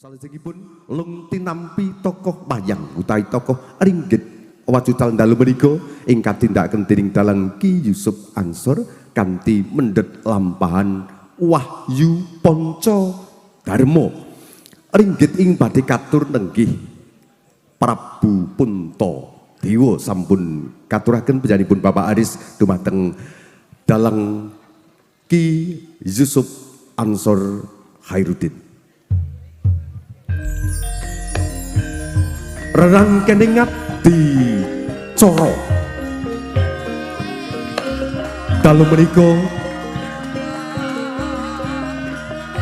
Salajengipun lung tinampi tokoh wayang utawi tokoh ringgit wacucal dalu menika ingkang tindakaken dening dalang Ki Yusuf Ansor kanthi mendhet lampahan Wahyu Panca Darma. Ringgit ing badhe katur nenggih Prabu Punta Dewa sampun katuraken panjenenganipun Bapak Aris dumateng dalang Ki Yusuf Ansor Khairuddin. Rerangkening ngabdi cara dalu menika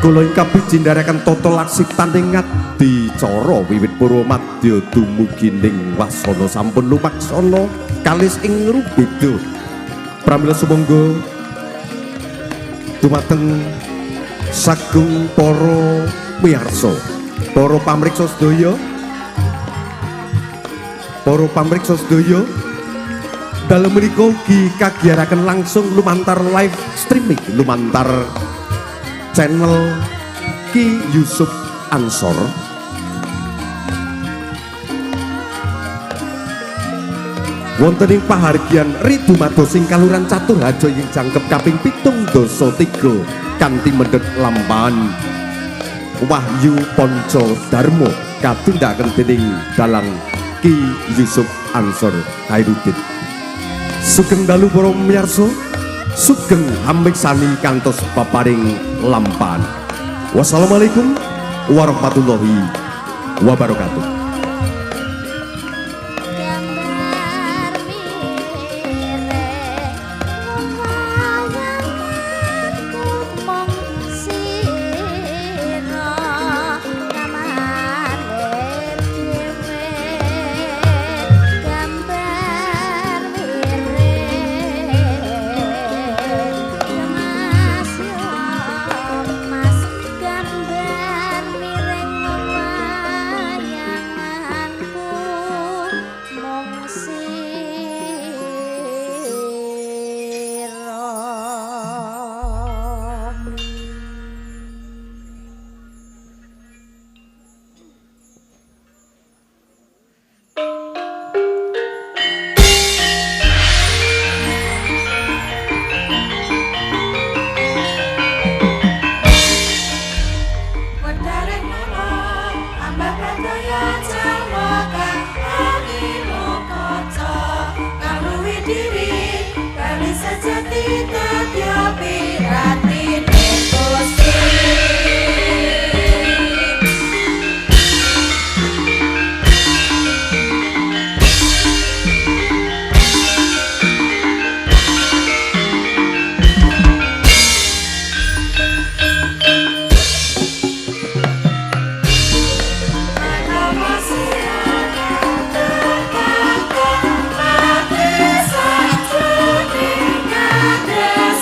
kula ingkang pijindharaken tata laksitaning ngabdi cara wiwit purwa madya dumugi ning wasana sampun lumaksana kalis ing rubeda. Pramila sumangga dumateng sagung para miyarsa, para pamriksa sedaya, para pamriksa sedaya, dalem menika ugi kagiyaraken langsung lumantar live streaming lumantar channel Ki Yusuf Ansor. Wonten ing pahargyan Ridumados ing Kalurahan Caturharja ing jangkep kaping 73 kanthi mendhet lampahan Wahyu Panca Darma katindakaken dening dalang Ki Yusuf Ansor Khairuddin. Sugeng dalu para miyarsa, sugeng hamiksani kantos paparing lampahan. Wassalamualaikum warahmatullahi wabarakatuh. Mati sajroning kadrasan.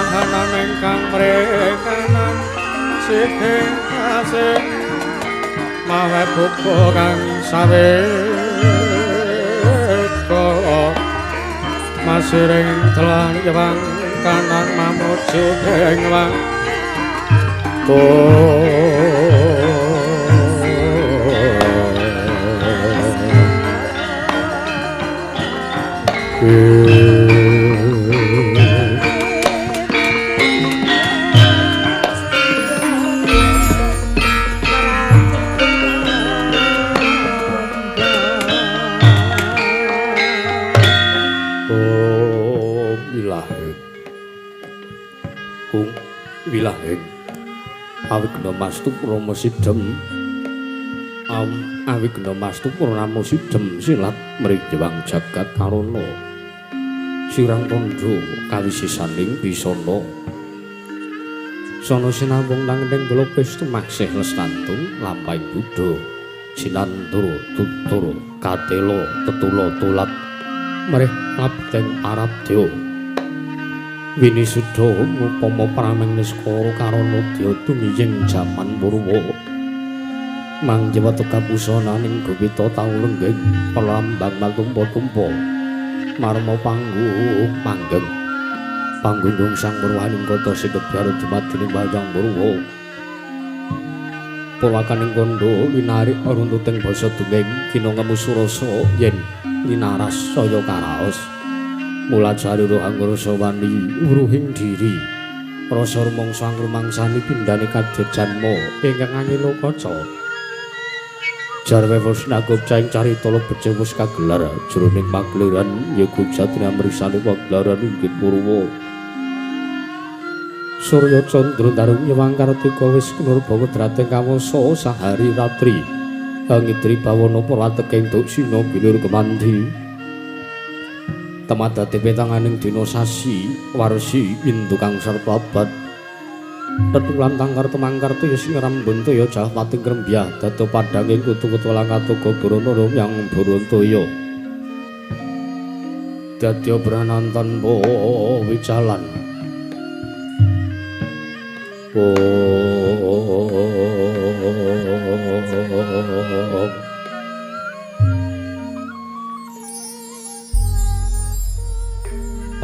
Kahanan ingkang mrekanan sihing kasih mawe buka kang saweka masiring dalan yewang kanan mamuju ing wang. Wilahing awigna mastu Rama sidhem awigna mastu Rama sidhem silat mrejewang jagat karana sirang tandha kawisisaning bisana sana sinambung nanging bala tumaksih lestantung lampahing buddha sinandur tutur katela tetula tulat mrih labdeng arabdya winisuda ngupama prameng niskara karana dya tumiying jaman Purwa mangjewata kapusananing gowita tau lenggeng perlambang matumpa-tumpa marma panggung manggeng panggunggung sang purwaning kota sikebyar dumadining wayang Purwa purwakaning kandha linarik runtuting basa dongeng kinangemu surasa yen linaras saya karaos mula jarira angrasa wani wuruhing diri rasa rumangsa angrumangsani pindhane kadya janma ingkang angelo kaca jarwe wis nagup caing carita lebet wis kagelar jroning pagelaran yego jatri amrisane pagelaran inggit Purwa Surya candra darung nyewang kartika wis nurbawa drating kawasa sahari ratri angidri bawana purwateking duksina bilur kemandhi temadate petanganing dina sasi warsi indu kang sarta abad tetulan tangkar temangkar toya sing rambun toya jah pating krembyah dadi padhanging kutu-kutu lan katuga brana yang buruntaya dadi obranan tanpa wicalan.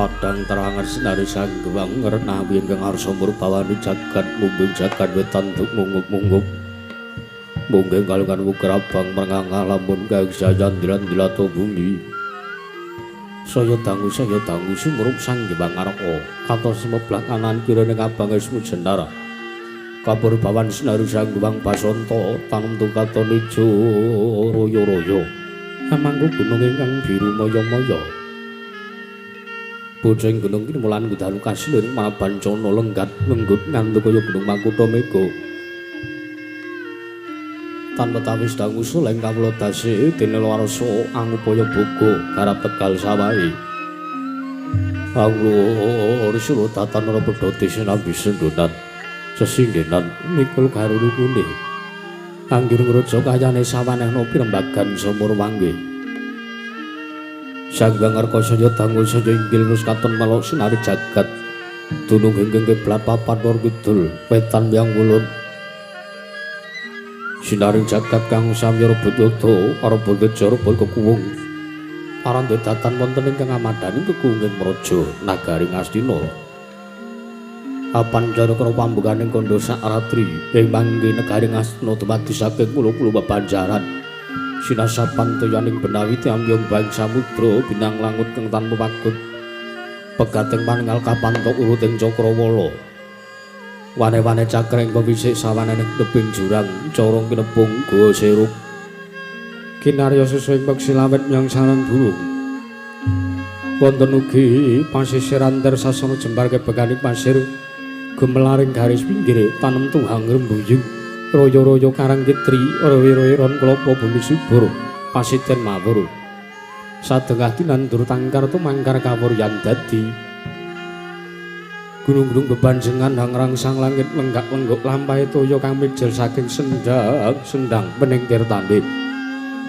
Padang terangan sinari sanggewang ngrenawi ingkang arsa murbawani jagat mumbung jagat wetan duk mungup-mungup munggeng kalungan wukrabang mernganga lamun kang jayan dilato bumi saya dangu sumrup sanggewang arka katos semeblak kanan kirane abang esmu jenar kapurbawan sinari sanggewang basanta tanem tukaton ijo royo-royo kamangku gunung ingkang biru maya-maya. Bocah ing gunung kini mulan gudalu kasilur mabancana lenggat lenggut ngantuk kaya gunung Makutha Mega. Tanpa tawis dangu suleng kawula dase dene warsa angupaya boga garap tegal sawahe. Anglur surutatan ora pedhote sinambi sendhonan sesinggenan mikul garulukune. Anggir ngraja kayane sawanehna pirembagan sumur wangge. Sang Hyang Arka saya dangu saya inggil wis katon melok sinari jagat. Dunung ingkang kiblat papan lor kidul wetan yang kulon. Sinaring jagat kang samya rebut yoda rebut teja rebut kekuwung. Parandhe datan wonten ingkang amadani kekuwunging praja nagari Ngastina. Apan cara karo pambukaning kandha sak ratri ing mangke negari Ngastina dumadi saking pulo-pulo bebanjaran. Sinasapan toyaning benawi ambyong baing samudra binang langut kang tanpa pagut pegating panengal kapantok uruting cakrawala wane-wane cakreng pewisik sawanene tebing jurang corong kinepung goa seruk kinarya susu ing peksi lawet menyang sarang burung wonten ugi pasisir antar sasana jembar kebekaning pasir gumelaring garis pinggir tanem tuhang rembuyung royo-royo karang kitri royo-royo ron klopo bumi subur pasiten mawur sadengah tinandur tangkar tumangkar kawur yan dadi gunung-gunung bebanjengan hang rangsang langit lenggak-lenggok lampahe toya kang mijil saking sendang pening tirtane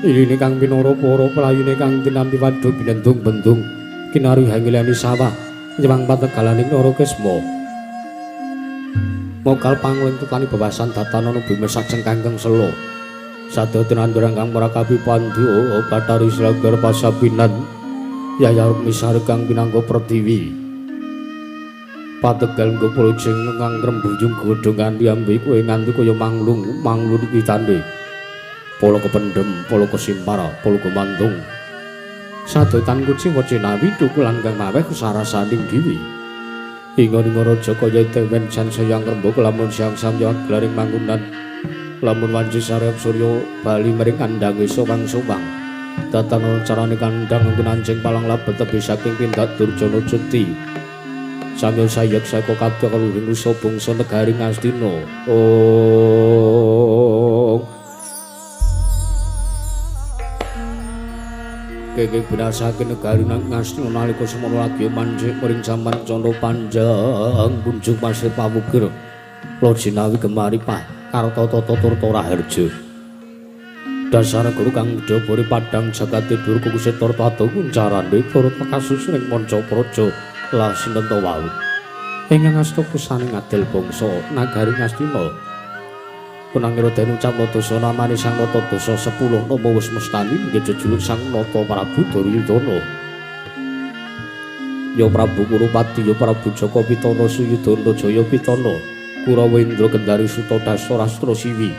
iline kang pinara para pelayune kang tinampi wadha binendung-bendung kinari hangilani sawah nyewang pategalaning Narakesma. Mokal pangling tutani bebasan datanana bumi sajeng kanggeng sela. Sadaya tinandurang kang marakapi pandhu Bathari Silagar pasabinan Yaya Rukmisari kang pinangga pertiwi. Pategal nggo pulujeng kang ngrembuyung godhong kanthi ambe kowe nganti kaya manglung manglun witane. Polo kependhem, polo kesimpara, polo gumantung. Sadaya tan kuciwa cinawi tukulan kang maweh kesarasaning dewi. Inga-inga raja kaya dewen sansaya ngrembug lamun siang samya glaring manggunan. Lamun wanci sareap surya bali maring kandhange sowang-sowang. Datan carane kandhang nggon anjing palang labet tebih saking tindak Durjana Jeti. Samya sayek saka kabeh kaluhing nusa bangsa negari Ngastina. Oh. Kenging binasake negari Ngastina nalika semono lagi manjik maring jaman candra panjang punjung pasir pawukir. Lojinawi gemari pah karta tata turta raharja. Dasar guru kang ndobori padhang jagate durga kusetor tata kuncarane turut kasus ing manca praja lah sinten to wau. Ingkang asta kusane ngadil bangsa nagari Ngastina. Kunangira den ucap Nata namane Sang Nata Dasa 10 nama wis mestani nggih jejuluk Sang Nata Prabu Duryudana. Ya Prabu Kurupati, ya Prabu Jaka Pitana Suyudana Jaya Pitana, Kurawendra Gendari Suta Dasarastra Siwi.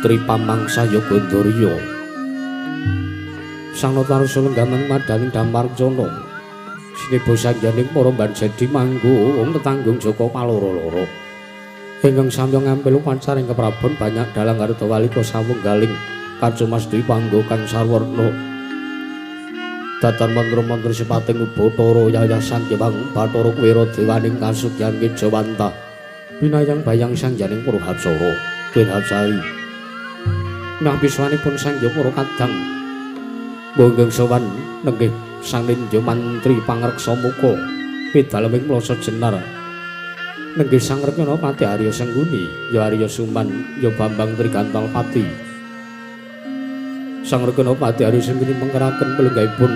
Tripamangsa ya Gandharya. Sang Nata Rasa lenggaman madaning Damarcana. Sineba sangyaning para banjadi manggung tetanggung Jaka paloro-loro. Ingkang samya ngampil upacaring keprabon banyak dalang garda walika sawunggaling kacumas dwi panggo kang sarwarna. Datan mantra-mantra sipating Bathara Yayasan Hyang Bathara Kuwera dewaning kasugyan Kejawantah. Binayang bayang sangyaning para hapsara Twin Hapsari. Nah piswanipun Sang Hyang para kadang bonggeng sowan nenggih Sang Nindya Mantri pangreksa muka pidaleming mlasa jenar. Nenggih Sang Rekana Pati Arya Sengguni, ya Arya Suman, ya Bambang Trigantal Pati. Sang Rekana Pati Arya Sengguni mengkeraken pelenggahipun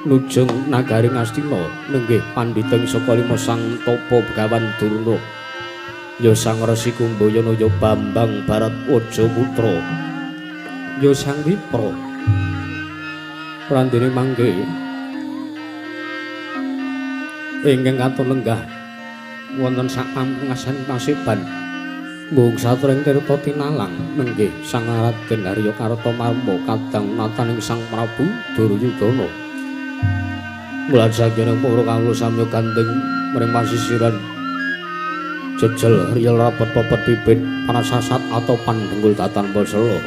nujung nagari Ngastina nenggih pandhita ing saka lima Sang Tapa Begawan Durna. Ya Sang Resi Kumbayana, ya Bambang Baratwaja Putra, ya Sang Wipra. Prandene mangke ingkang katon lenggah wonten sak pampungasan Paseban mung satring tirta tinalang nenggih Sang Raden Arya Kartamarma kadang nataning Sang Prabu Duryudana. Mulan saking para kawula samya gandeng mring pasisiran jejel riyel rapet pepet bibit panasasat atau pandhenggul datan basela.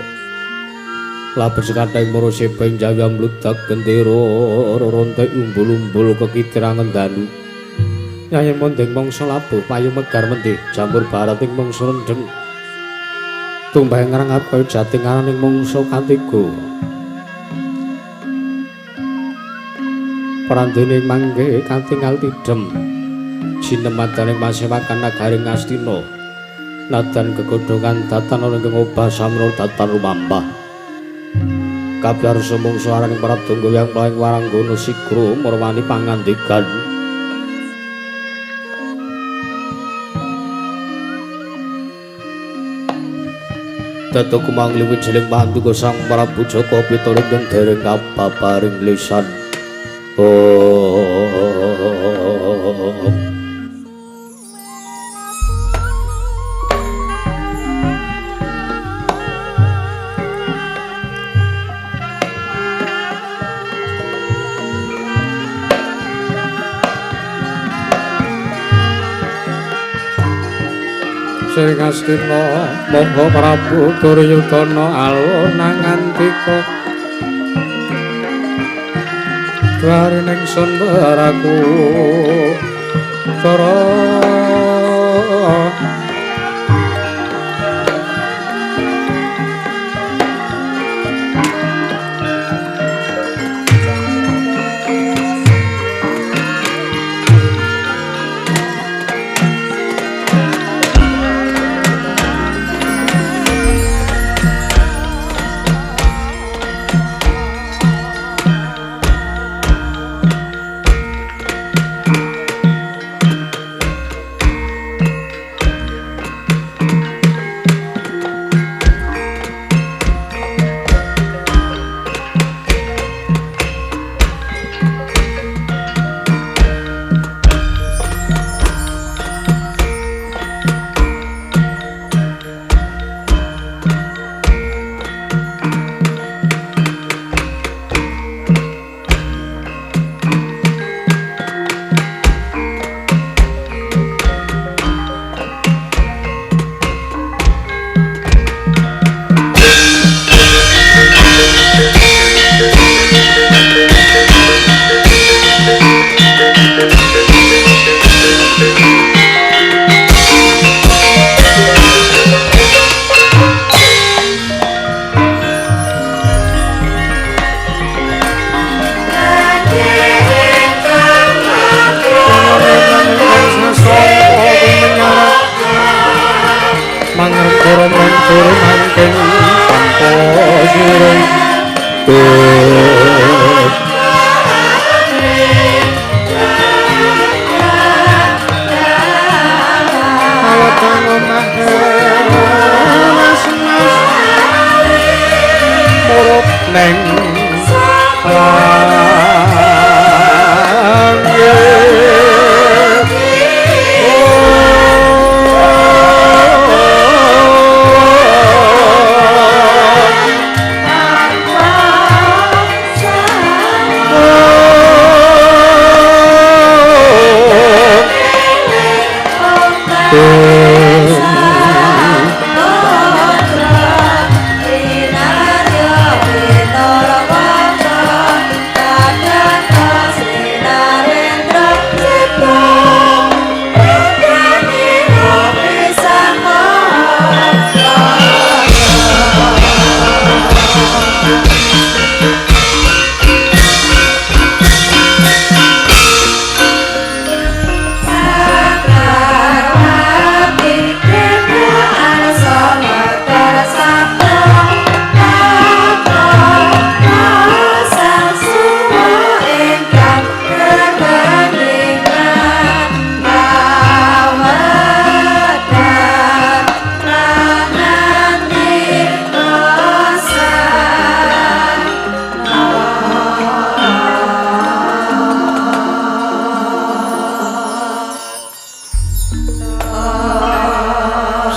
Labet sekathahing para sebeng jawi mludak gendera rontek umbul-umbul kekitirangan dalu. Yayan mondeng mangsa labuh payu megar mendih jambur barat ing mangsa rendheng. Tumbah ngrangap kaya jati ngaraning mangsa katiga. Prandene mangke katingal tidhem. Sinemadaning pasewakan nagari Ngastina. Nadan gegodhongan datan ana ing obah samra datan lumampah. Kabyarsa mangsa araning Pradangga yang paling waranggana sigra marwani pangandikan. Datuk kumangli wijiling panduka Sang Prabu Jaka Pitana ingkang dereng kababaring lisan. Oh. Sri Ngastina Maha Prabu Duryudana alona ngandika dwarining sun baraku cara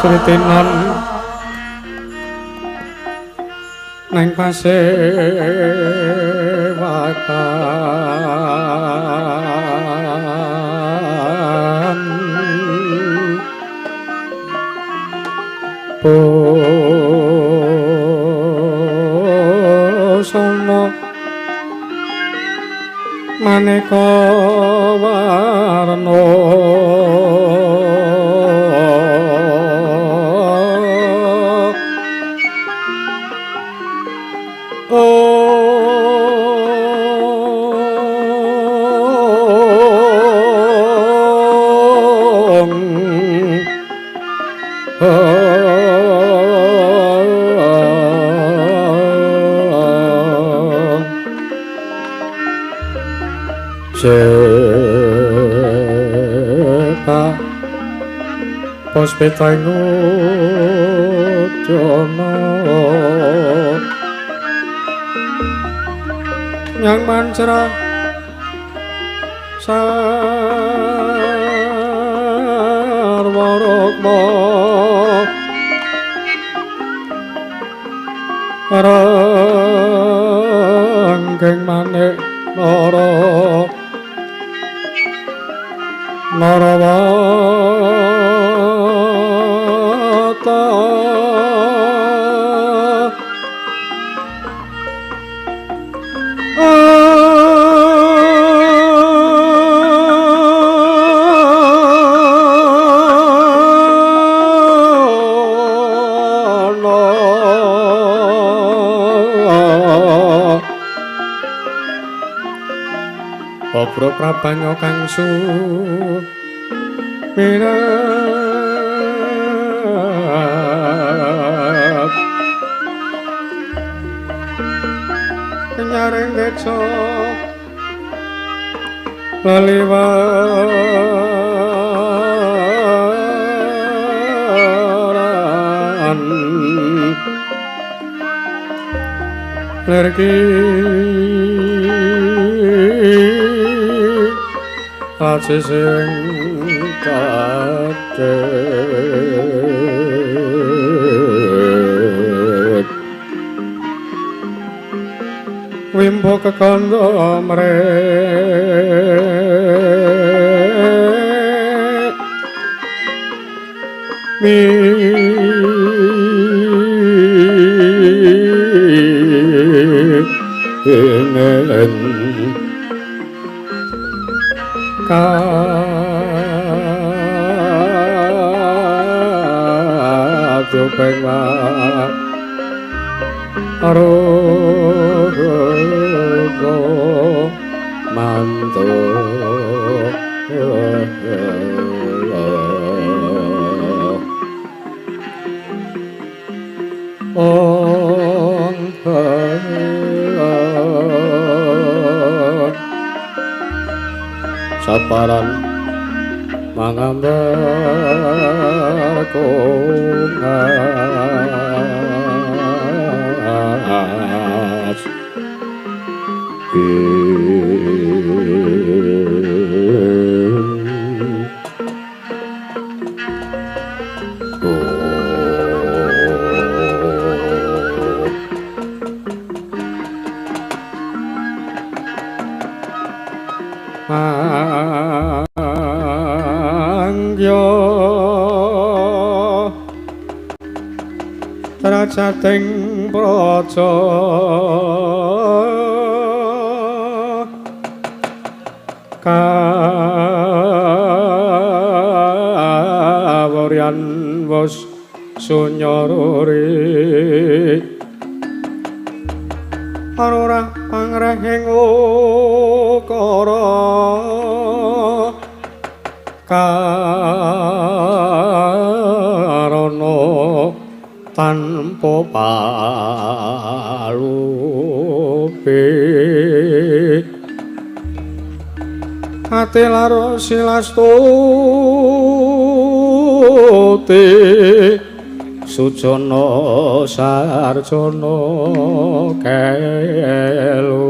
Sritinon nang pasewakan busana maneka warna. Sepa Puspita Ngudana Yang mancara sarwa rukma ranggeng manik nara narawata Obro prabanya kang sumirap nyaring deca leliwaran lerki aci sing kadhet wimbo kekandha mrek minen kadyo ping aruga mantu ong paran mangambar kongas Mangya trajating praja kawuryan wus sunya ruri arora pangrehing ukara karana tanpa palupi ati lara silastuti sujana sarjana kelu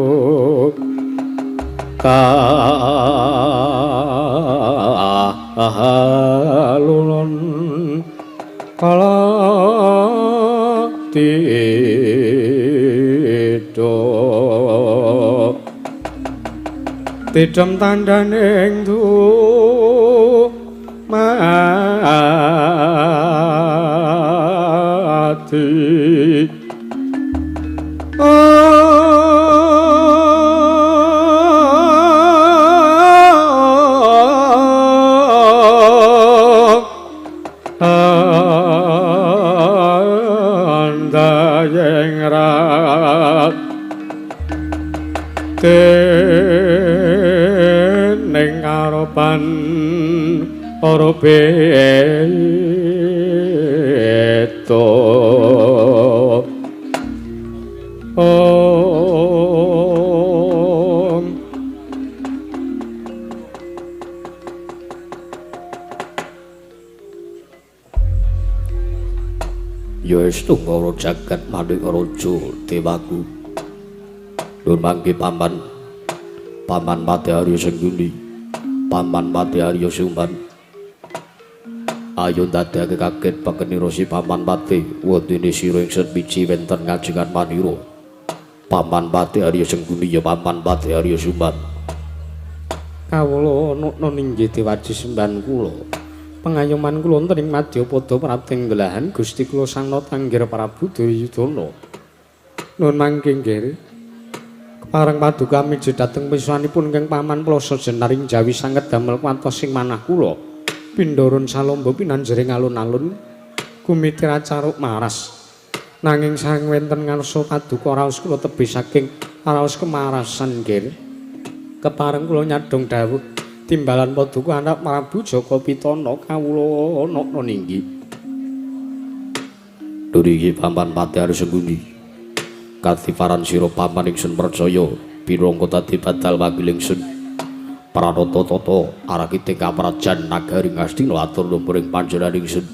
kalulun kala tido tidem tandhaning dumadi andayeng rat dening aropan ora beda. Om Ya estu ngara jagat manik raja dewaku. Nun mangke paman Paman Pati Arya Sengguni, Paman Pati Arya Sumban. Ayo ndadekake kaget pakenira si Paman Pati wondene sira ingsun miji wonten ngajengan manira. Paman Pati Arya Sengguni ya Paman Pati Arya Sumban. Kawula nukna ninggih dewaji semban kula. Pengayoman kula wonten ing madyapada prapting belahan Gusti kula Sang Natanggir Prabu Duryudana. Nun mangke nggih. Kepareng paduka miji dhateng pisanipun ingkang Paman Plasa Jenaring Jawi sanget damel kuwatos ing manah kula. Pindharan salamba pinanjering alun-alun kumitira caruk maras. Nanging sang wonten ngarsa paduka raos kula tebih saking raos kemarasan nggih. Kepareng kula nyadhong dawuh timbalan paduka anak Prabu Jaka Pitana kawula nokna ninggi. Duriki Paman Pati Arya Sengguni. Katifaran sira paman ingsun percaya pinangka dadi badal wakil ingsun. Pranata tata arakite kaprajan nagari Ngastina atur lumpur ing panjenengan ingsun.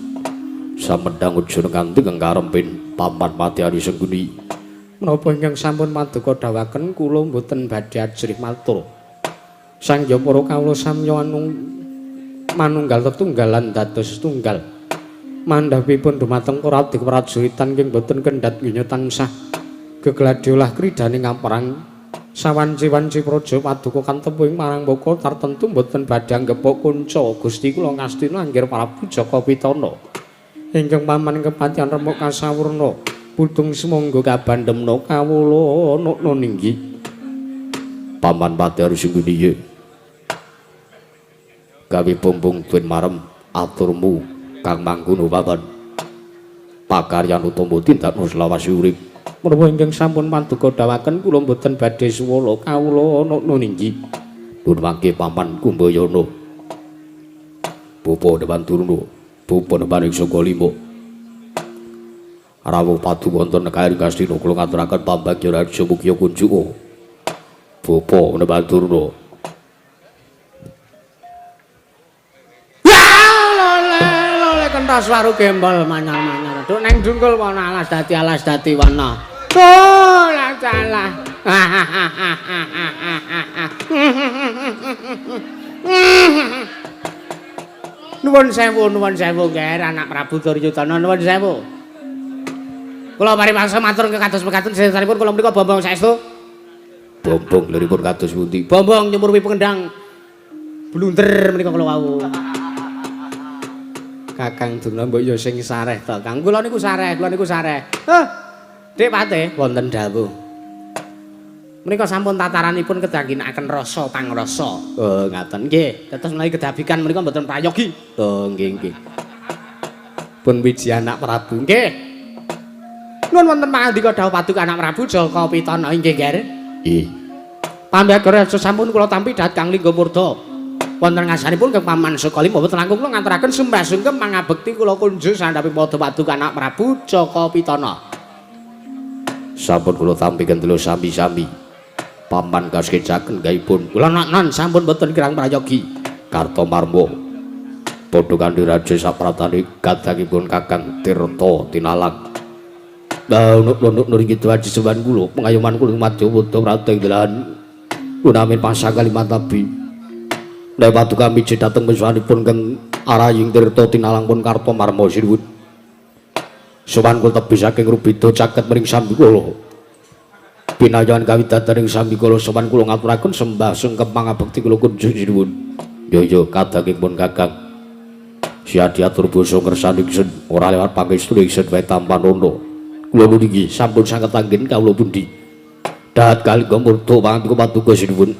Samedhang ujun kanthi kangkarempin Paman Pati Arya Sengguni. Menapa ingkang sampun paduka dawaken kula mboten badhe ajrih matur. Sang ya para kawula samya manunggal tetunggalan dados tunggal. Mandhapipun dumateng para abdi prajuritan ingkang boten kendhat donya tansah gegladyolah kridane ngaperang sawanci-wanci praja paduka kantepu ing marang baka tartentu mboten badhe anggepok kunca Gusti kula Ngastina anggir Prabu Jaka Pitana. Ingkang paman kepatihan remuk kasawurna pudung sumangga kabandemna kawula nukna ninggi. Paman Pati Arya Sengguni ye. Gawe bumbung tuen marem aturmu kang mangkono paman. Pakaryan utama tindakno selawase urip. Menapa ingkang sampun paduka dawaken kula mboten badhe suwala kawula nukna ninggi. Nun mangke Paman Kumbayana. Bapa Dewan Durna, bapa Dewan Saka Lima. Rawuh padu wonten negari Ngastina kula ngaturaken pambagya raja mukya kunjuka. Bapa Dewan Durna. Kentos waru gembol manyar-manyar. Duk neng dungkul wana alas dadi wana. Oh, lah salah. Nuwun sewu Ger, anak Prabu Duryudana, nuwun sewu. Kula paripangsa matur kekados mekaten sedanipun kula menika Bombong saestu. Bombong liripun kados pundi? Bombong nyumurwi pengendang blunder menika kula wau. Kakang Durna mbok ya sing sareh to, Kang. Kula niku sareh, kula niku sareh. Heh. Dik Patih wonten dawuh. Menika sampun tataranipun kedah ginakaken rasa pangrasa. Oh, ngaten nggih. Dados menawi kedabikan menika mboten prayogi. Oh, nggih nggih. Pun wiji anak Prabu. Nggih. Nuwun wonten pangandika dawuh paduka anak Prabu Jaka Pitana inggih, Ger. Nggih. Pambiyaga raja sampun kula tampi dhat Kang Lingga Murda. Wonten ngarsanipun Kang Paman Sukali mboten langkung kula ngaturaken sembah sungkem mangabekti kula kunjuk sandhaping padha paduka anak Prabu Jaka Pitana. Sampun kula tampi kendelo sami-sami. Paman kaskecaken gaipun kula non sampun mboten kirang prayogi. Kartomarma padha kanthi raja sapratane kadangipun Kakang Tirta Tinalang. Nunuk nuriki aji semban kula pengayoman kula madya padha prateng dalan gunamin pasangkali matabi. Nek paduka miji dhateng miswanipun kang araying Tirta Tinalang pun Kartomarma sinuwun. Sowan kula tebih saking Rubeda caket mring Sambikala. Pinayan kawidadaring Sambikala sowan kula ngaturaken sembah sungkem pangabekti kula kunjuk sinuwun. Yo yo kadangipun Kakang. Siadi atur basa ngersani ingsun ora lewat pangestu ingsun wae tampanono. Kula niki sampun sanget anggen kawula pundi. Dat kalingga murda pangandika paduka sinuwun.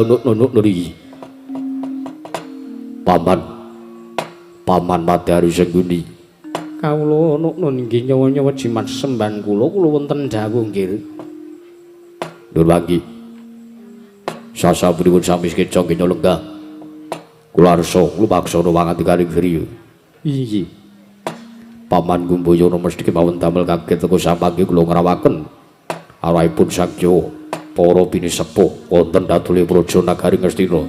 Nunuk nuriki. Paman Paman Madari Sengguni kawula nuknun nggih nyawa-nyawa jimat semban kula kula wonten dawuh nggih. Nur wangi sasampunipun sami sekeca nggih lenggah kula arsa lumaksana wangantikaning griya. Inggih. Paman Kumbayana mesti kemawon damel kaget teko samangke kula ngrawaken arahipun sakya para pinisepuh wonten datule praja nagari Ngastina.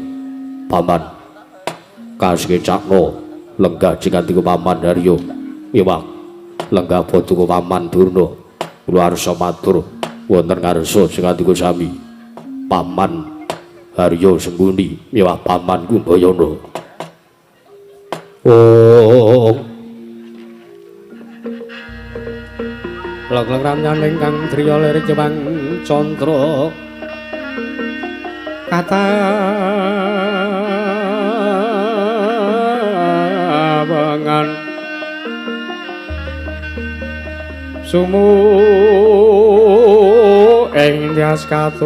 Paman kasekecakno lenggah jingandika Paman Haryo miwah lenggah paduka Paman Durna kula arsa matur wonten ngarsa sing andika sami Paman Haryo Sengguni miwah Paman Kumbayana. Oh lek-lek ramyaning kang driya lirik Jepang Candra kata bangan sumu ing tias katuretan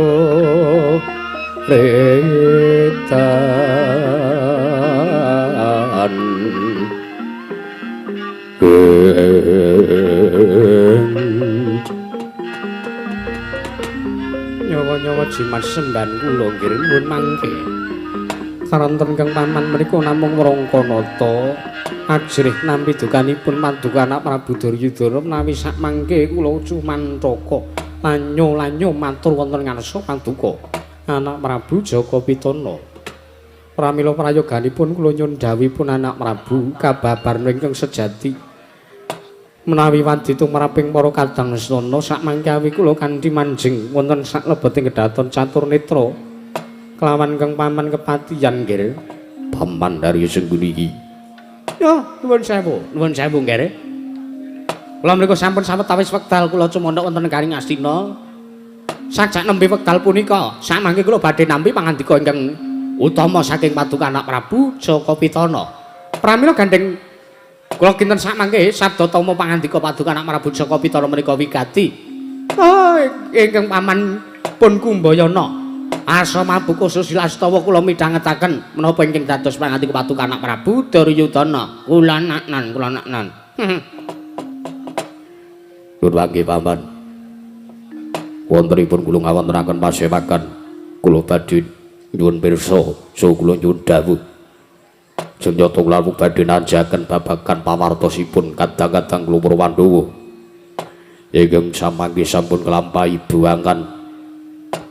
nyawa-nyawa jimat semban kula nggih nuwun mangke karanten kang paman menika namung wrangkanata ajrih nampi dukanipun paduka anak Prabu Duryudana menawi sak mangke kula cumantaka lanyo-lanyo matur wonten ngarsa paduka anak Prabu Jaka Pitana. Pramila prayoganipun kula nyuwun dhawuhipun anak Prabu kababar ingkang sejati menawi wadi tumraping para kadang sana sak mangke awi kula kanthi manjing wonten sak lebeting kedaton catur netra kelawan kang paman kepatihan nggih. Paman Darya Sengguni iki. Yo nuwun sewu nggih. Kula mriku sampun sawetawis wekdal kula cumandhak wonten negari Ngastina. Sajak nembe wekdal punika sak mangke kula badhe nampi pangandika ingkang utama saking paduka anak Prabu Jaka Pitana. Pramila gandeng kula kinten sak mangke sabda tama pangandika paduka anak Prabu Jaka Pitana menika wigati. Oh ingkang paman pun Kumbayana. Asa mabuka susilastawa kula midhangetaken menapa ingkang dados pangandika paduka anak Prabu Duryudana. Kula naknan, kula naknan. Nuwun mangke paman. Wontenipun kula ngawontenaken pasewakan kula badhe nyuwun pirsa saha kula nyuwun dawuh. Senyata kula badhe nanjaken babagan pawartosipun kadang-kadang kula para Pandhawa. Ingkang samangke sampun kelampahi buangan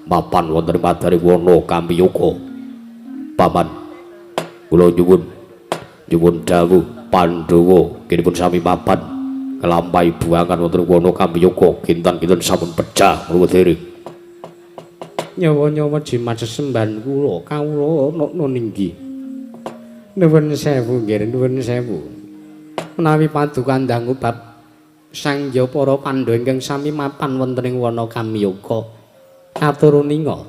mapan wonten madari wana Kampiyoga. Paman kula nyuwun dawuh Pandhawa kinipun sami mapan nglampahi buangan wonten wana Kamyaka kinten-kinten sampun pecah Purwadiri. Nyawa-nyawa jimat sesembahan kula kawula nokno ninggi. Nuwun sewu nggih, nuwun sewu. Menawi paduka dangu bab sangya para Pandhawa ingkang sami mapan wonten ing wana Kamyaka atur uninga.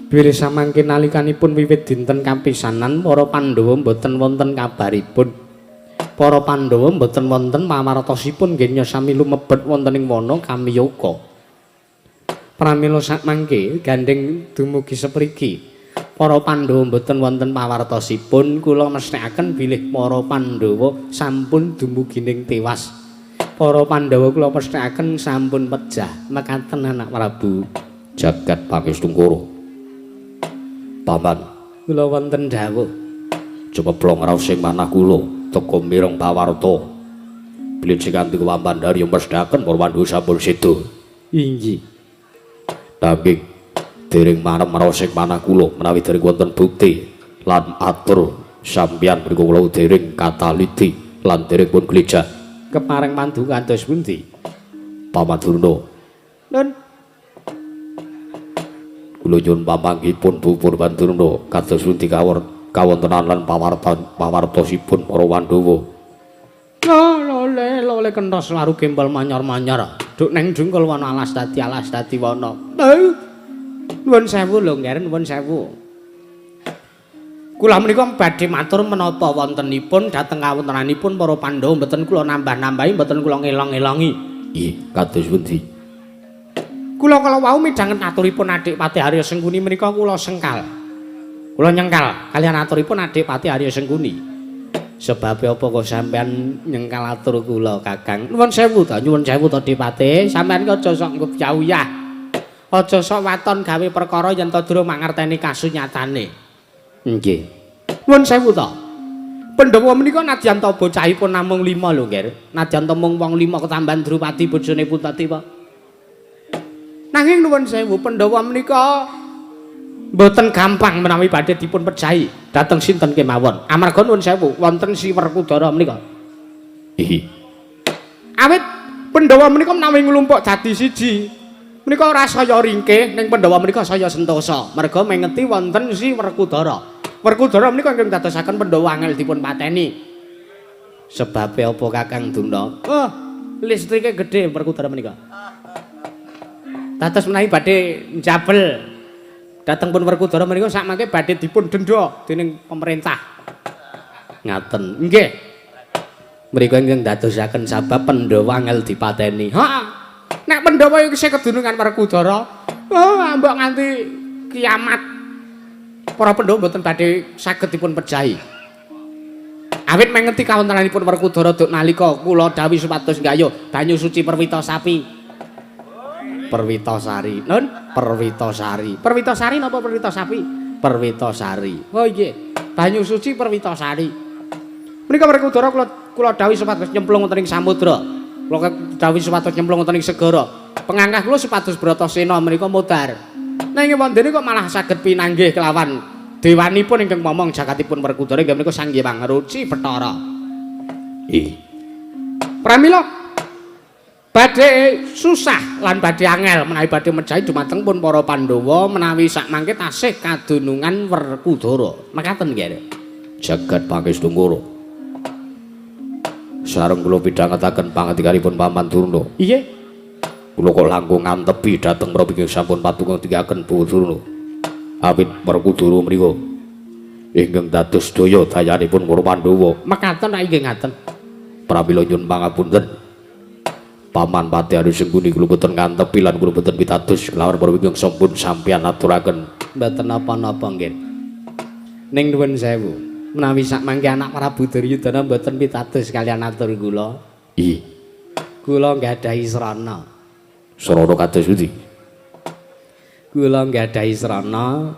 Bilih samangke nalikanipun wiwit dinten kapisanan para Pandhawa mboten wonten kabaripun. Para Pandhawa mboten wonten pawartosipun nggih sami lumebet wonten ing wana Kamyaka. Pramila sakmangke gandheng dumugi sepriki para Pandhawa mboten wonten pawartosipun, kula mesthekaken bilih para Pandhawa sampun dumugi ning tewas. Para Pandhawa kula mesthekaken sampun pejah. Mekaten anak Prabu. Jagat Pangestungkara. Paman, kula wonten dawuh. Cemeplong raos sing manah kula teka mireng pawarta. Bilih sing kanthi Wamandari mesthekaken para Pandhawa sampun seda. Inggih. Nanging dereng marem raos sing manah kula menawi dereng wonten bukti lan atur sampeyan mriku kula dereng kataliti lan dereng pun glejah. Kepareng paduka kados pundi? Paman Durna. Nun. Kula nyuwun pamanggihipun Bu Purwandurna kados pundi kawontenan lan pawartosipun para Pandhawa. Lole lole kentos laru gembel manyar-manyar. Duk neng dungkul wana alas dadi wana. Nuwun sewu lho nggih, nuwun sewu. Kula menika badhe matur menapa wontenipun dhateng kawontenanipun para Pandhawa mboten kula nambah-nambahi, mboten kula ngelong-elongi. Nggih, kados pundi? Kula kala wau midhanget aturipun Adik Patih Arya Sengkuni menika kula sengkal. Kula nyengkal kaliyan aturipun Adik Patih Arya Sengkuni. Sebabe apa kok sampean nyengkal atur kula, Kakang? Nuwun sewu ta, nyuwun sewu ta Dipate. Sampean ki aja sok ngupyah-uyah. Aja sok waton gawe perkara yen ta durung mangerteni kasunyatane. Nggih. Nuwun sewu ta. Pandhawa menika nadyan ta bocahipun namung 5 lho, Nggih. Nadyan ta mung wong 5 ketambahan Drupadi bojone Puntadewa. Nanging nuwun sewu, Pandhawa menika mboten gampang menawi badhe dipun pejahi dhateng sinten kemawon. Amarga nuwun sewu wonten si Werkudara menika. Ihi. Awit Pandhawa menika menawi nglumpuk dadi siji menika ora saya ringkih, ning Pandhawa menika saya sentosa. Merga mengeti wonten si Werkudara. Werkudara menika ingkang dadosaken Pandhawa angel dipun pateni. Sebabe apa Kakang Durna? Oh, listrike gedhe Werkudara menika. Dados menawi badhe njabel dhateng pun Werkudara menika sakmangke badhe dipun denda dening pemerintah. Ngaten. Nggih. Mriku ingkang dadosaken sabab Pandhawa angel dipateni. Heeh. Nek Pandhawa isih kedunungan Werkudara, oh ambok nganti kiamat para Pandhawa mboten badhe saged dipun pejahi. Awit mengeti kawontenanipun Werkudara duk nalika kula dawuhi supados nggayuh banyu suci Perwita Sapi. Perwitasari. Nun, Perwitasari. Perwitasari napa Perwita Sapi? Perwitasari. Oh nggih. Banyu suci Perwitasari. Menika Werkudara kula dawuhi supados nyemplung wonten ing samudra. Kula dawuhi supados nyemplung wonten ing segara. Pengangkah kula supados Bratasena menika modar. Nanging wondene kok malah saged pinanggih kelawan dewanipun ingkang momong jagatipun Werkudara inggih menika Sang Hyang Ruci Bathara. Ih. Pramila badhe susah lan badhe angel menawi badhe mejahi dumateng pun para Pandhawa menawi sakmangke tasih kadunungan Werkudara. Mekaten nggih. Jagat Pangestungkara. Sareng kula pidhangetaken pangandikanipun Paman Durna. Iya. Kula kok langkung ngantepi dhateng menapa ingkang sampun patungang tikaken Bu Durna. Awit Werkudara mriku ingkang dados daya dayanipun para Pandhawa. Mekaten ta inggih ngaten. Pramila nyuwun pangapunten. Paman Patih Arya Sengkuni kula boten ngantepi lan kula boten pitados kelawan para ingkang sampun sampeyan aturaken. Mboten napa-napa nggih. Ning nuwun sewu, menawi sakmangke anak Prabu Duryudana mboten pitados kaliyan atur kula. Ih. Kula nggadahi srana. Srana kados pundi? Kula nggadahi srana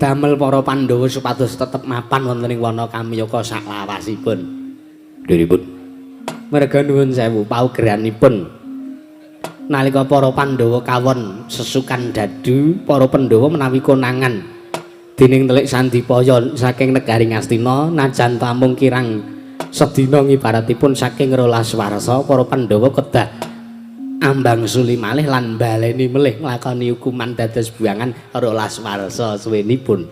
damel para Pandhawa supados tetep mapan wonten ing wana Kamyaka saklawasipun. Dheripun Merga nuwun sewu paugeranipun nalika para Pandhawa kawon sesukan dadu, para Pandhawa menawi konangan Dening telik Sandipaya saking negari Ngastina najan tamung kirang sedina ngibaratipun saking 12 warsa para Pandhawa kedah ambang suli malih lan baleni melih nglakoni hukuman dados buangan 12 warsa suwenipun.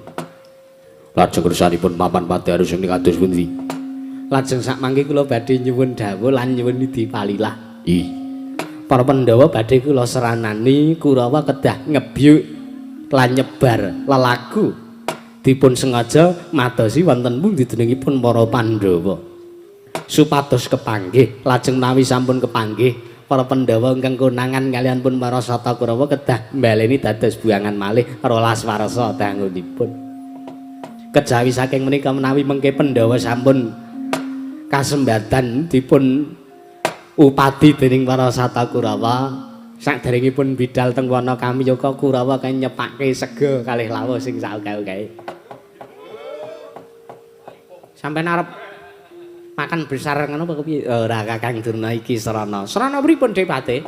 Lajeng kersanipun papan Pati Arya sing kados pundi? Lajeng sakmangke kula badhe nyuwun dawuh lan nyuwun dipalilah. Ih. Para Pandhawa badhe kula seranani Kurawa kedah ngebyuk lan nyebar lelagu dipun sengaja madosi wonten pundi deningsipun para Pandhawa supados kepanggih. Lajeng menawi sampun kepanggih para Pandhawa ingkang konangan kaliyan pun para Sata Kurawa kedah mbaleni dados buangan malih 12 warsa dangunipun. Kejawi saking menika menawi mengke Pandhawa sampun kasembatan dipun upadi dening para Sata Kurawa saderengipun bidal teng wana Kamyaka Kurawa kang nyepake sega kalih lawuh sing saoke-oke. Sampeyan arep makan besar ngono apa kepiye? Ora Kakang Durna iki srana. Srana pripun Depate?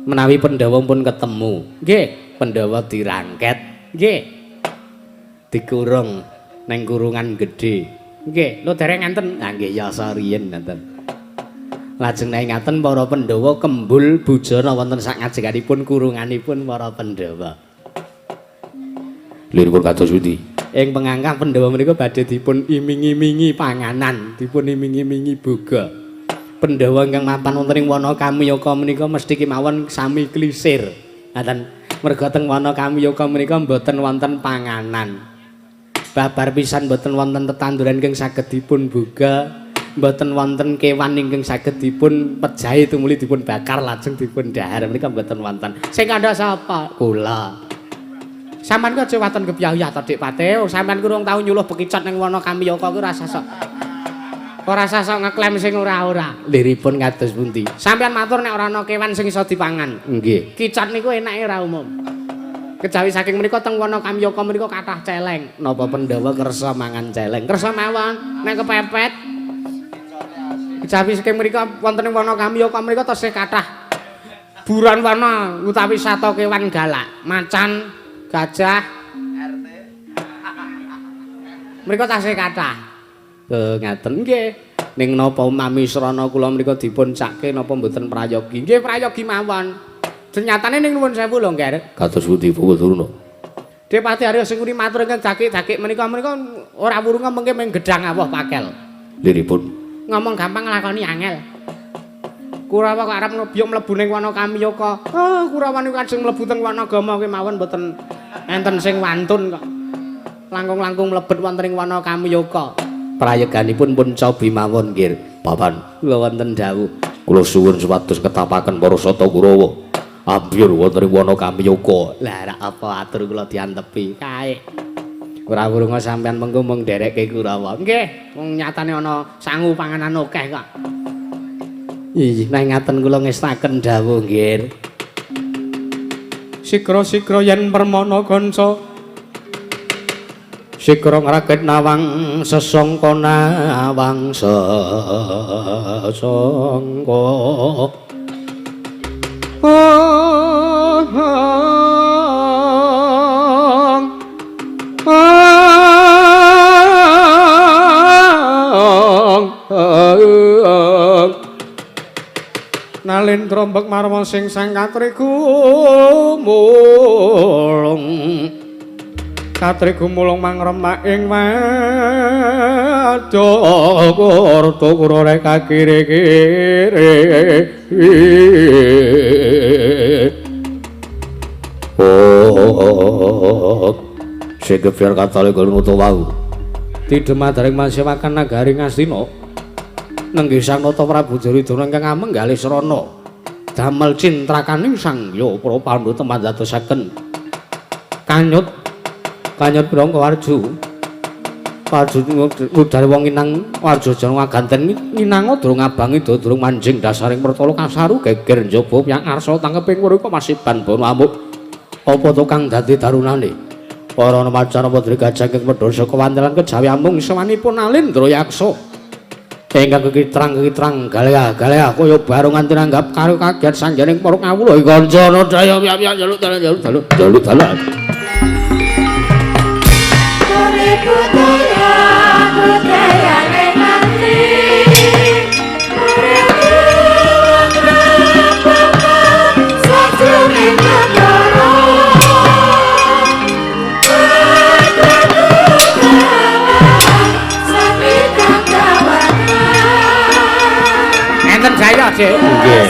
Menawi Pandhawa pun ketemu. Nggih, Pandhawa dirangket. Nggih. Dikurung neng kurungan gedhe. Nggih, lho dereng enten. Ha nggih yasa riyin enten. Lajeng nek ngaten para Pandhawa kembul bujana wonten sak ngajenganipun kurunganipun para Pandhawa. Liripun kados pundi? Ing pengangkah Pandhawa menika badhe dipun iming-imingi panganan, dipun iming-imingi boga. Pandhawa ingkang mapan wonten ing wana Kamyaka menika mesti kemawon sami klisir. Ngaten, merga teng wana Kamyaka menika mboten wonten panganan. Babar pisan mboten wonten tetanduran ingkang saged dipun boga, mboten wonten kewan ingkang saged dipun pejahi tumuli dipun bakar lajeng dipun dhahar menika mboten wonten. Sing kandha sapa? Kula. Sampeyan ku aja waton kepyah-yah to Dik Pate. Sampeyan ku urung tau nyuluh bekicot ning wana Kamyaka ku ora sasok. Ora sasok ngeklaim sing ora-ora. Liripun kados pundi? Sampeyan matur nek ora ana kewan sing iso dipangan. Nggih. Kicot niku enake ora umum. Kejawi saking menika teng wana Kamyaka menika kathah celeng. Napa Pandhawa kersa mangan celeng? Kersa mawon nek kepepet. Kejawi saking menika wonten ing wana Kamyaka menika tesih kathah buron wana utawi sata kewan galak, macan, gajah, RT. Mriko tasih kathah. Ngaten nggih. Ning napa umami srana kula mriku dipun cake napa mboten prayogi? Nggih prayogi mawon. Nyatane ning nuwun sewu lho, Ngger. Kados pundi Bapak Durna? Depati Arya sing uri matur ingkang dakik-dakik menika menika ora wurunga mengke mung gedhang awuh pakel. Liripun ngomong gampang nglakoni angel. Kurawa kok arep ngebyuk mlebu ning wana Kamyaka. Oh, Kurawa niku ajeng mlebu teng Wanagama kemawon mboten enten sing wantun kok. Langkung-langkung mlebet wonten ing wana Kamyaka. Prayeganipun pun cobi mawon, Nggir. Papan kula wonten dawuh. Kula suwun supados ketapaken para Sata Kurawa. Ambyur wonten ing wana Kamyaka. Lah rak apa atur kula diantepi kae. Ora wurunga sampean mengko mung nderekke Kurawa. Nggih, wong nyatane ana sangu panganan akeh kok. Ih, nek ngaten kula ngestaken dawuh, Nggir. Sigra-sigra yen permana kanca. Sigra ngragit nawang sesangka nawang sesangka. Nalendra mbek marma sing sang katriku mulung. Katriku mulung mangremak ing wadya kurta kurore kakire-kire. Oh, sing gebyar katale nutu wau. Tidemadaring masewakan nagari Ngastina. Nenggih Sang Nata Prabu Duryudana ingkang amenggalih srana damel cintrakaning Sang Hyang para Pandhawa teman dadosaken kanyut kanyut brangka warju warju ngudare wong inang warjajana ngaganten nginang durung abangi durung manjing dasaring pertala kasaru geger njaba yang arsa tangkeping mrika masiban bono amuk apa to kang dadi darunane para macan padri gajah ing medhasa kewantelan kejawi amung sewanipun Alendra Yaksa ingkang kekitrang-kekitrang galea-galea kaya barongan tinanggap karo kaget sanjaning para kawula kancana daya piyak-piyak jaluk dalan jaluk dalan jaluk dalan. Enten jaya, Dik. Nggih.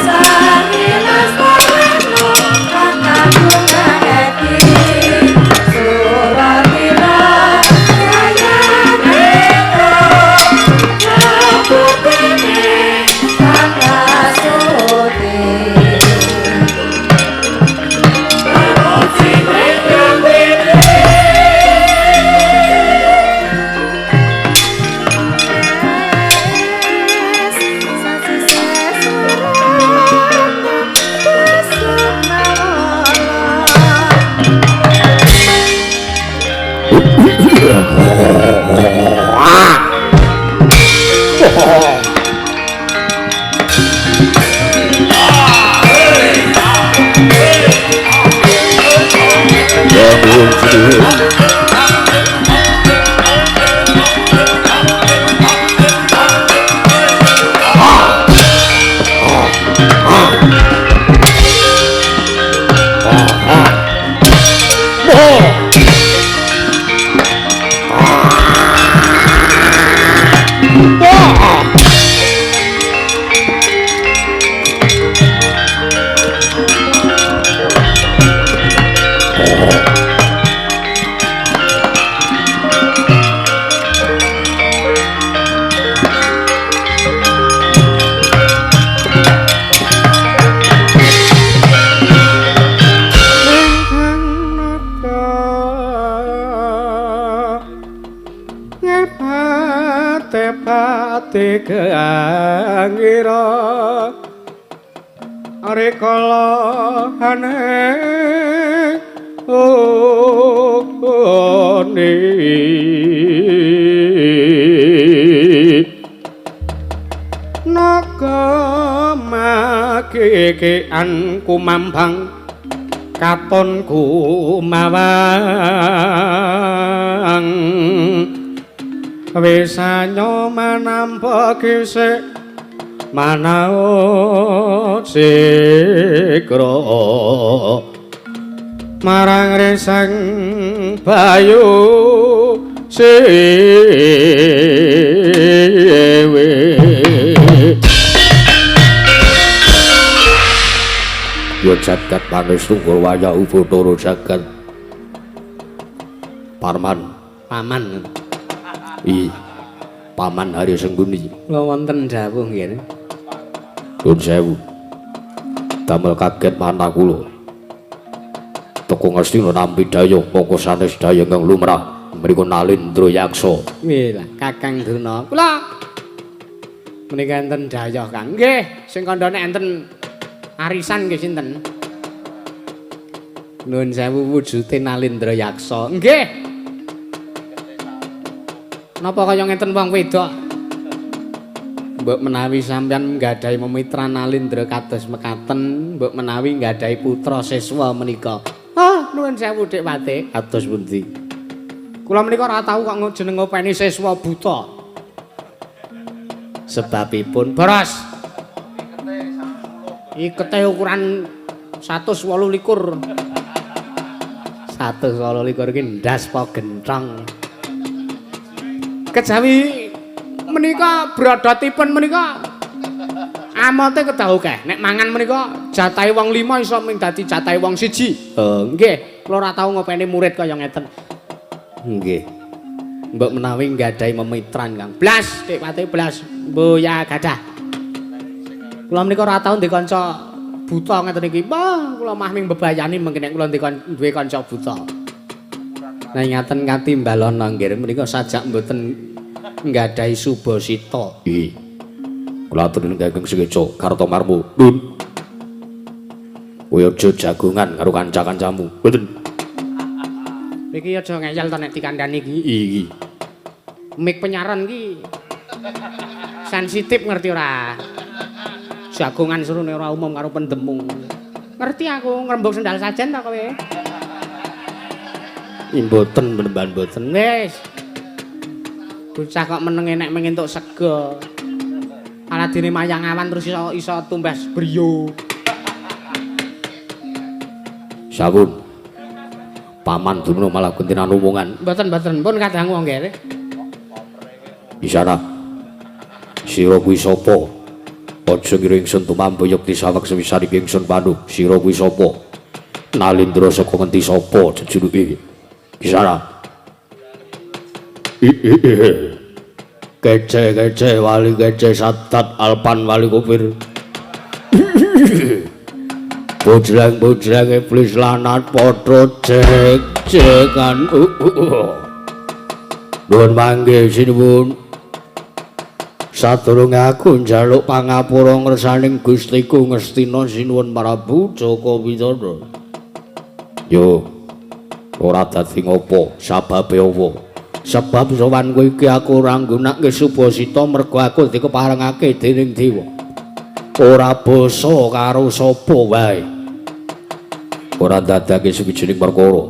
Angira rikala ane oni naga magegean kumambang katon kumawang wisanya manampa gisik manaut sikra marang resang bayu sewe. Ya jagat pangestu waya ubathara jagat Parman paman I Paman Harya Sengkuni. Kula wonten dawuh nggih. Nuwun sewu. Damel kaget manah kula. Teko Ngastina nampi dayuh mongko sanes dayuh ingkang lumrah mriku Nalendra Yaksa. Nggih lah Kakang Durna. Kula menika enten dayuh Kang. Nggih, sing kandhane enten arisan nggih sinten? Nuwun sewu wujude Nalendra Yaksa. Nggih. Napa kaya ngenten wong wedok? Mbok menawi sampeyan nggadahi memitra Nalendra kados mekaten, mbok menawi nggadahi putra siswa menika. Ah, nuwun sewu Dik Pati. Kados pundi? Kula menika ora tau kok jeneng ngopeni siswa buta. Sebabipun boros. Ikete ukuran 128. 128 iki ndas apa genthong. Kejawi menika brodotipun menika amote kedah akeh. Nek mangan menika jatahe wong 5 iso ming dadi jatahe wong 1. Oh, nggih, kula ora tau ngopeni murid kaya ngeten. Nggih. Mbok menawi nggadahi memitran, Kang. Blas, Dik Pati blas. Mboya gadah. Kula menika ora tau ndek kanca buta ngeten iki. Wah, kula mah ming bebayani mengke nek kula duwe kanca buta. Nah ngaten katimbalana nggih menika sajak mboten nggadahi subasita. Nggih. Kula aturi ingkang sekeca Kartomarmo. Nun. Kowe aja jagongan karo kanca-kancamu. Mboten. Iki aja ngeyel to nek dikandhani iki. Iki. Mik penyaran iki sensitif ngerti ora? Jagongan serune ora umum karo pendemung. Ngerti aku ngrembug sendal sajen ta kowe? Mboten menemban mboten. Wis. Bocah kok menenge nek mung entuk sego. Aladine mayang awan terus iso tumbas brio. Sampun. Paman dumono malah gentenan omongan. Mboten-mboten pun kadangu nggih. Isana. Sira kuwi sapa? Aja ngira ingsun tumampu yekti saweg sewisan iki ingsun panu. Sira kuwi sapa? Nalindra saka ngendi sapa jejuluke? Isana. Kece-kece wali kece sadat alpan wali kupir. Bojleng-bojleng iblis lanat padha jek-jekan. Nuwun mangke sinuwun. Sadurunge aku njaluk pangapura ngersaning Gustiku Ngastina sinuwun Prabu Jaka Widana. Yo ora dadi ngopo, sababe apa? Sebab sowanku iki aku ora nggunakake subasita mergo aku dikeparengake dening dewa. Ora basa karo sapa wae. Ora ndadekake suwijining perkara.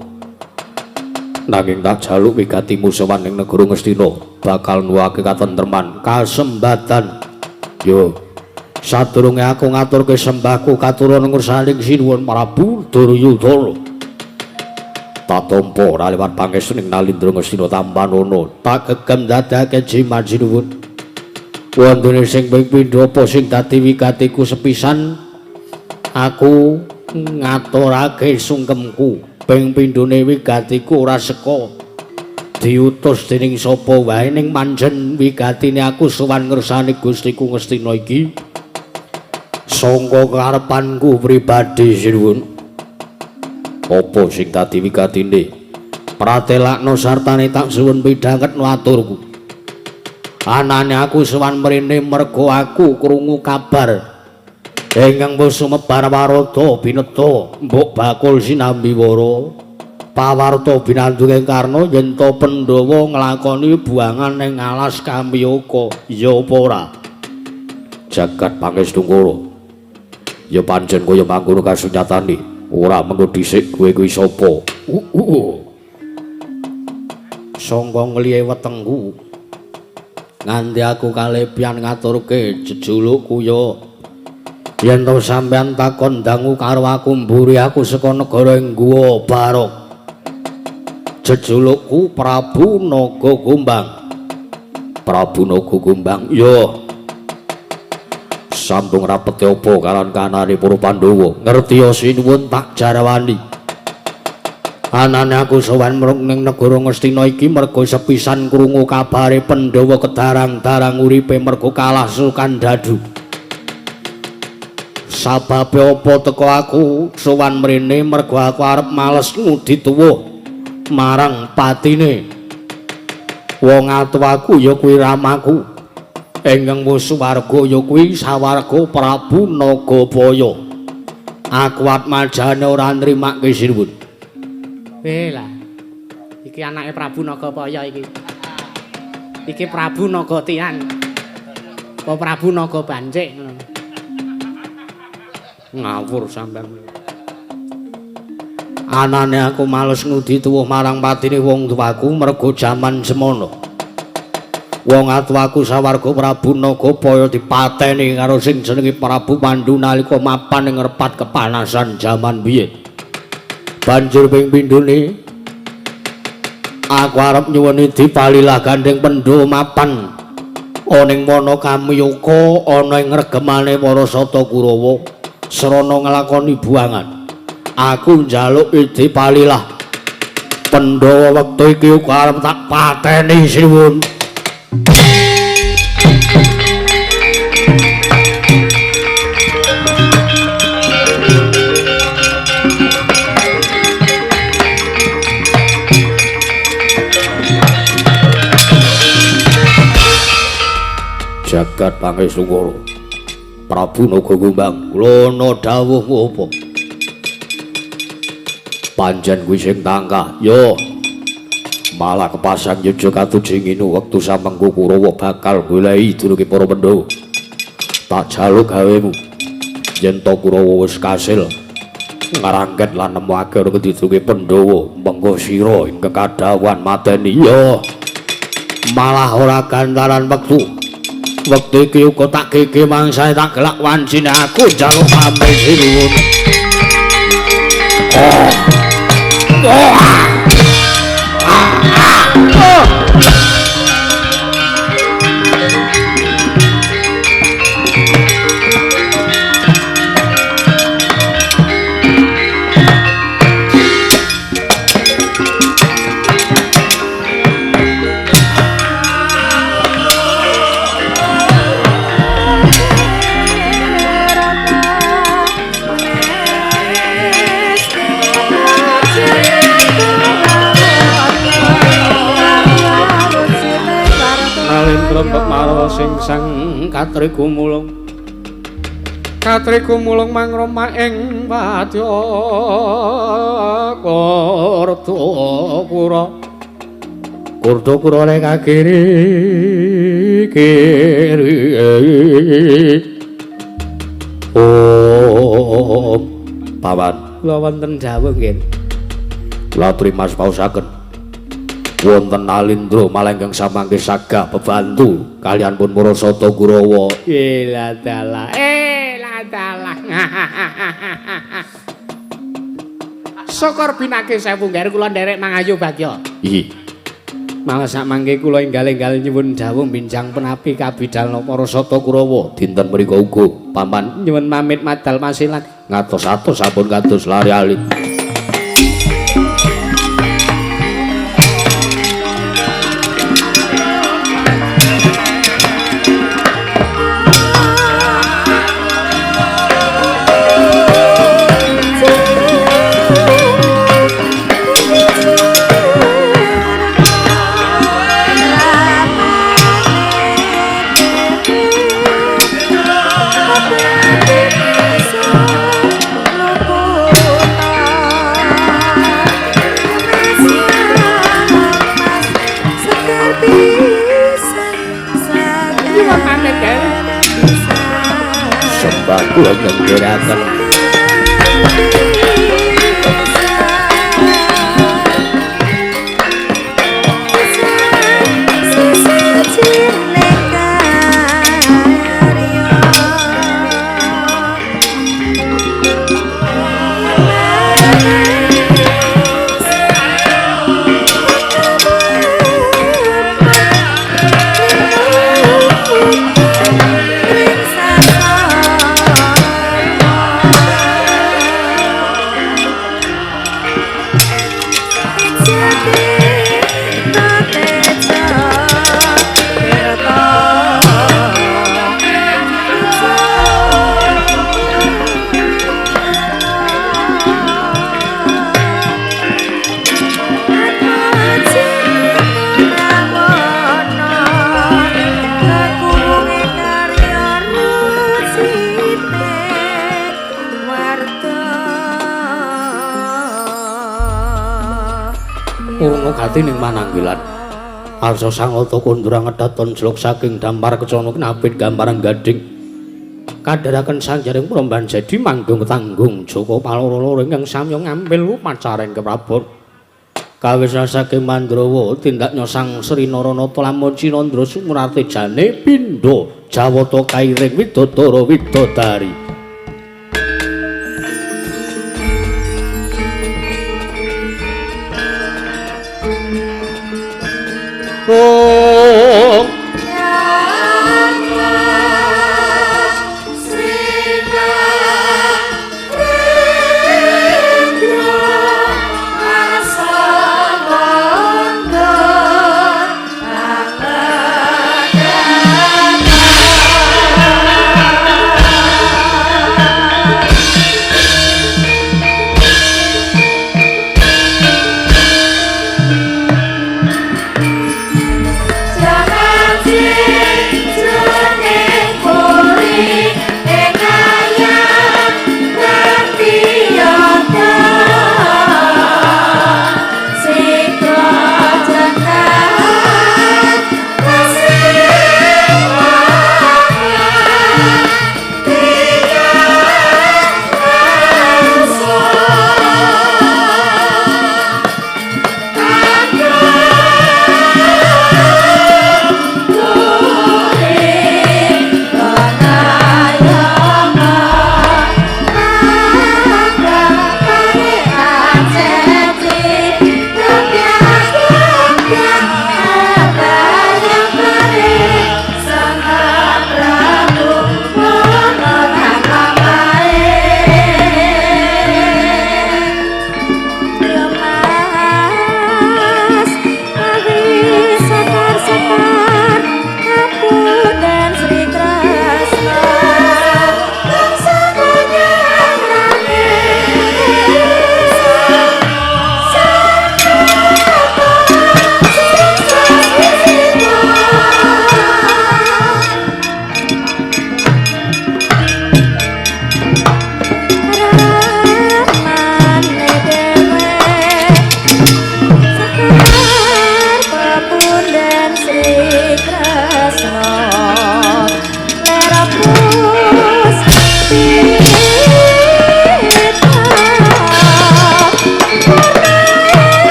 Nanging tak jaluk wigatimu sowan ing negara Ngastina bakal nuwuhake katentreman, kasembatan. Yo, sadurunge aku ngaturke sembahku katuran ngersaning sinuwun Prabu Duryudana. Tak tampa ora liwat pangestu ning Nalindra Ngastina tampanana, tak gegem dadekake jimat sinuwun. Wondene sing ping pindho apa sing dadi wigatiku sepisan aku ngaturake sungkemku. Ping pindhone wigatiku ora seka diutus dening sapa wae ning manjen wigatine aku sowan ngersane Gustiku Ngastina iki sangka karepanku pribadi sinuwun. Apa sing dadi wigatine? Pratelakno sartane tak suwun pidhangetno aturku. Anane aku sowan mrene mergo aku krungu kabar ingkang wis sumebar warata bineta mbok bakul sinambi wara pawarta binandunge Karna yen to Pandhawa nglakoni buangan ning alas Kamyaka. Ya apa ora? Jagat Pangestungkara. Ya pancen kaya mangkono kasunyatane. Ora mengko dhisik kowe kuwi sapa? Sangka ngliye wetengku nganti aku kalebian ngaturke jejulukku ya. Yen to sampeyan takon dangu karo aku mburi aku saka negara Guwa Barok. Jejulukku Prabu Naga Gombang. Prabu Naga Gombang. Ya. Sambung rapete apa kalan kanane para Pandhawa? Ngerti ya sinuwun tak jarawani. Anane aku sowan ning negara Ngastina iki mergo sepisan krungu kabare Pandhawa kedarang-darang uripe mergo kalah Sukandadu. Sababe apa teko aku sowan mrene mergo aku arep males ngudi tuwuh marang patine. Wong atuwaku ya kuwi ramaku. Ingkang wis swarga ya kuwi sawarga Prabu Nagabaya. Aku atmajane ora nrimake sinuwun. Lah. Iki anake Prabu Nagabaya iki. Iki Prabu Nagatian. Apa Prabu Naga Bancik ngono. Ngawur sampean. Anane aku males ngudi tuwuh marang patine wong tuaku mergo jaman semono. Wong atuwaku sawarga Prabu Nagabaya dipateni karo sing jenenge Prabu Pandu nalika mapan ing repat kepanasan jaman biyen. Banjur ping pindhone aku arep nyuwuni dipalilah gandeng Pandhawa mapan ana ing wana Kamyaka ana ing regemane para Sata Kurawa srana nglakoni buangan. Aku njaluk dipalilah Pandhawa wektu iki uga arep tak pateni sinuwun. Jagat Pangestungkara Prabu Naga Gombang, kula ana dawuhmu apa? Pancen kuwi sing tangkah. Yo. Malah kepasang yuja katujinginu wektu samengko Kurawa bakal goleki dulunge para Pandhawa. Tak jaluk gawemu. Yen to Kurawa wis kasil ngrangket lan nemokake ora didulunge Pandhawa, mengko sira ingkang kadhawuhan mateni. Yo. Malah ora gantaran wektu. Wektu iki uga tak gege mangsae tak gelak wancine aku njaluk pamit sinuwun. Oh. Oh. Oh. Sing sang katriku mulung katriku mulung mangroma ing wadya Kurdakura Kurdakura rek kiri kiri. Oh pawan kula wonten dawuh nggih. Kula trimas pausaken wonten Alindra malenggang samangke sagah bebantu kalian pun para sata Kurawa. Elah dalah, elah dalah. Syukur binake sewu ngger kula nderek mangayu bagya. Inggih. Malah sak mangke kula enggal-enggal nyuwun dawuh binjang penapi kabidalna para sata Kurawa dinten mriku uga paman nyuwun pamit madal masilan ngatos-atos sampun kados lari alit. Kula nyenggeraken ning mananggilan arsa sangata kondra ngedhaton jlok saking dampar kecana kinabit gambaran gading kadharaken sanjaring promban jadi manggung tanggung joko paloro-loro ingkang samya ngambil upacaring keprabon kawisna saking Mandrawa tindaknya sang Sri Naranata lamun Cinandra sumrate jane pindha jawata kairing widodara widodari.